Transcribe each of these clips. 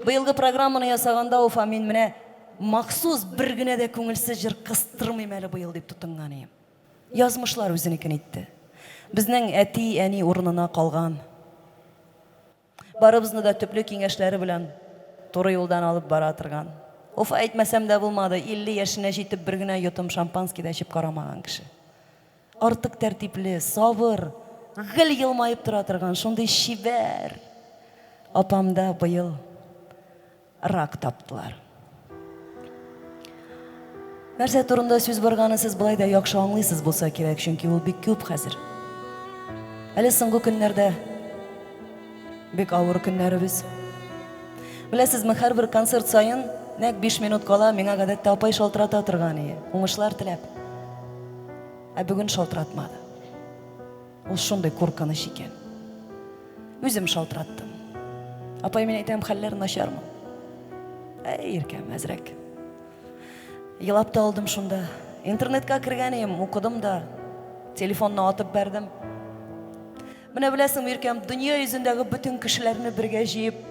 Быелгы программаны ясаганда Уфа мин менә махсус бер генә дә күңелсез җыр кыстырмыйм әле быел дип тотынган ием. Язмышлар үзенекен итте. Безнең әти-әни урынына калган. Барыбызны да төпле киңәшләре белән туры юлдан алып бара торган. Уфа әйтмәсәм дә булмады, 50 яшенә җитеп бер генә йотым шампанский да эчеп карамаган кеше. Артык тәртипле, сабыр, гел елмаеп тора торган шундый чибәр апамда быел рак таптылар. Нәрсә турында сүз барганын сез болай да яхшы аңлыйсыз булса кирәк, чөнки ул бик күп хәзер. Әле соңгы көннәрдә бик авыр көннәребез. Беләсезме, һәрбер концерт саен нәкъ 5 минут кала миңа гадәттә апай шалтырата торган иде, уңышлар теләп. Ә бүген шалтыратмады. Ул шундый куркыныч икән. Үзем шалтыраттым. Апай, мин әйтәм, хәлләр начармы? Әй, иркәм, әзрәк. Елап та алдым шунда. Интернетка кергән идем, укыдым да. Телефонны атып бәрдем. Менә беләсеңме, иркәм, дөнья йөзендәге бөтен кешеләрне бергә җыеп,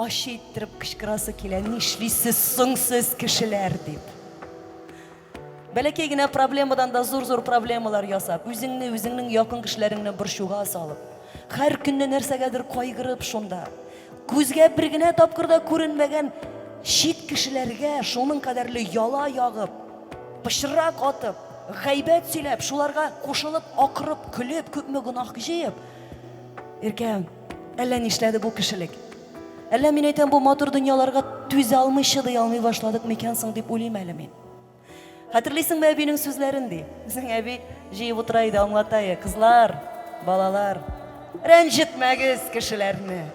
ачы иттереп кычкырасы килә, нишлисез соң сез, кешеләр, дип. Бәләкәй генә проблемадан да зур-зур проблемалар ясап, үзеңне, үзеңнең якын кешеләреңне борчуга салып, һәр көнне нәрсәгәдер кайгырып шунда, күзгә бер генә тапкыр да күренмәгән чит кешеләргә шуның кадәрле яла ягып, пычрак атып, гайбәт сөйләп, шуларга кушылып, акырып, көлеп, күпме гөнаһ җыеп. Иркә, әллә нишләде бу кешелек? Әллә мин әйтәм, бу матур дөньяларга түзә алмый, чыдый алмый башладык микән соң дип уйлыйм әле мин. Хәтерлисеңме әбинең сүзләрен, ди. Безнең әби җыеп утыра иде, аңлата иде. Кызлар, балалар, рәнҗетмәгез кешеләрне.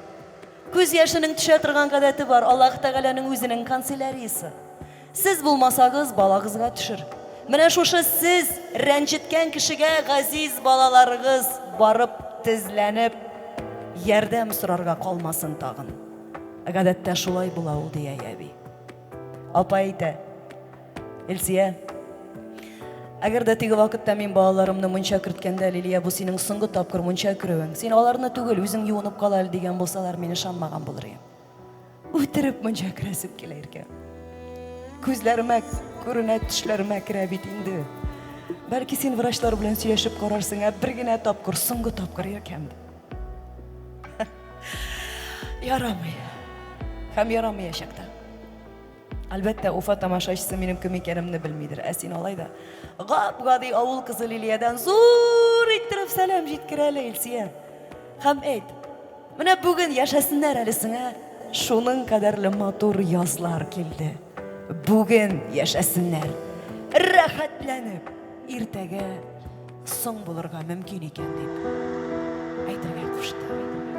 Күз яшенең төшә торган гадәте бар, Аллаһ Тәгаләнең үзенең канцеляриясе. Сез булмасагыз, балагызга төшер. Менә шушы сез рәнҗеткән кешегә газиз балаларыгыз барып тезләнеп, ярдәм сорарга калмасын тагын. Гадәттә шулай була ул, ди әби. Апа әйтә, Илсия, әгәр дә теге вакытта мин балаларымны мунча керткәндә, Лилия, бу синең соңгы тапкыр мунча керүең, син аларны түгел, үзең юынып кал әле дигән булсалар, мин ышанмаган булыр идем. Үтереп мунча керәсем килә, Иркә. Күзләремә күренә, төшләремә керә бит инде. Бәлки син врачлар белән сөйләшеп карарсың, ә бер генә тапкыр, соңгы тапкыр, Иркәм. Ярамый. Һәм ярамаячак та. Әлбәттә, Уфа тамашачысы минем кем икәнемне белмидер. Ә син алай да гап-гади авыл кызы Лилиядән зур иттереп сәлам җиткер әле, Илсия. Һәм әйт, менә бүген яшәсеннәр әле сиңа шуның кадәрле матур язлар килде. Бүген яшәсеннәр. Рәхәтләнеп, иртәгә соң булырга мөмкин икән дип әйтергә кушты.